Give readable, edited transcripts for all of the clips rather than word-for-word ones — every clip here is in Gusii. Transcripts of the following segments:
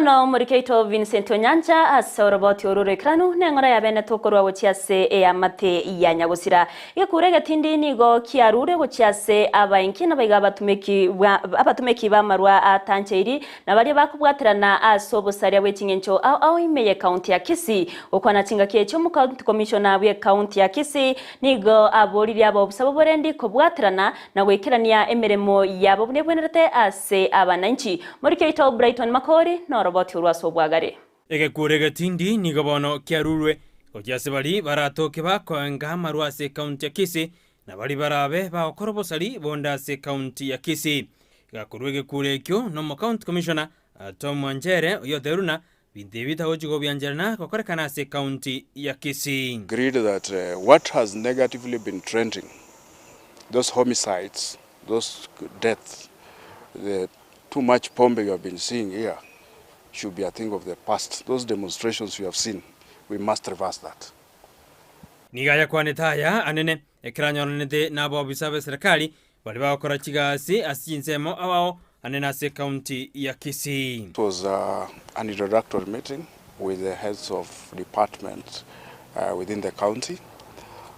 Bono omoriki oito Vincent Onyancha ase oroboti oru roikeranu neng'ora yabene tokorwa gochia ase eamate ya nyagosira. Egekuro egetindi nigo kiarure gochia ase abaenki nabaiga abatumeki abatumeki b'amarwa atancheiri na baria bakobwaterana ase obosaria bwe ching'encho ao ao ime y'ecounty ya Kisii. Gokwana chingaki echi omocounty commissioner bw'ecounty ya Kisii nigo aboririe abaofisa b'oborendi kobwaterana na goikerania emeremo yabo buna ebwenerete ase abananchi. Moriki oito Brighton Makori noroboti orwo ase obwagare. Egekuro egetindi nigo bono kiarurwe gochia ase baria baratoke bakoenga amarwa ase ekaunti ya Kisii, na baria barabe bagokora obosari bonde ase ekaunti ya Kisii. Gakorwa egekuro ekio nomocounty commissioner Tom Wanjere oyio otebirie buna binto ebi bitagochi gobiancherana gokorekana ase ekaunti ya Kisii. Agreed that what has negatively been trending, those homicides, those deaths, the too much pombe you have been seeing here should be a thing of the past. Those demonstrations you have seen, we must reverse that. Nigo ayakwanete aya anene ekero anyoranete nabobisa b'eserekari baria bagokora chigasi ase chinsemo ao ao anene ase ekaunti ya Kisii. It was an introductory meeting with the heads of departments within the county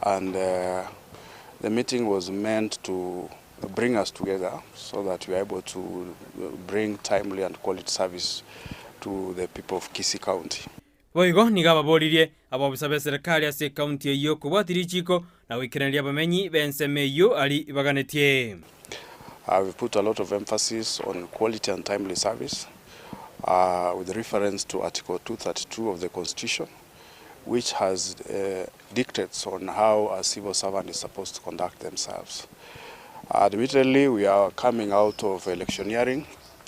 and the meeting was meant to bring us together so that we are able to bring timely and quality service to the people of Kisii County. Boigo nigo ababoririe abobisa b'eserekari ase ekaunti eyio kobwatia richiiko na goikeraneria abamenyi b'ensemo eyio aria baganetie. We've put a lot of emphasis on quality and timely service with reference to Article 232 of the Constitution which has dictates on how a civil servant is supposed to conduct themselves. Admittedly, we are coming out of electioneering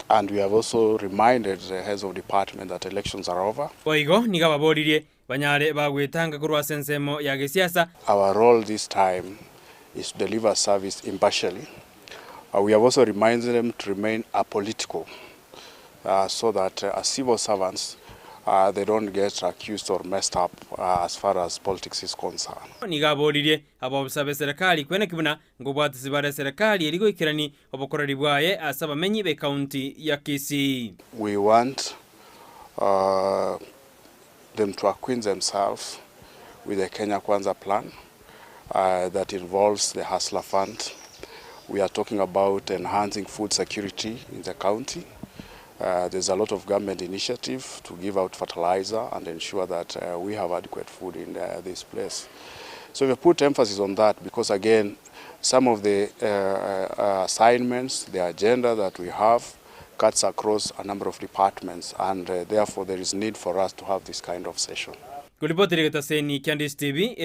and we have also reminded the heads of department that elections are over. Boigo nigo ababoririe banyare bagwetanga korwa ase ensemo ya gesiasa. Our role this time is to deliver service impartially. We have also reminded them to remain apolitical so that as civil servants they don't get accused or messed up as far as politics is concerned. Nigo aboririe abobisa b'eserekari kweneki buna nkobwatisi bare eserekari eria goikerani obokoreri bwaye ase abamenyi b'ekaunti ya Kisii. We want them to acquaint themselves with the Kenya Kwanza plan that involves the Hustler Fund. We are talking about enhancing food security in the county. There's a lot of government initiative to give out fertilizer and ensure that we have adequate food in this place. So we put emphasis on that because again, some of the assignments, the agenda that we have cuts across a number of departments and therefore there is need for us to have this kind of session. Koripotera egetaseni kia Ndisi TV.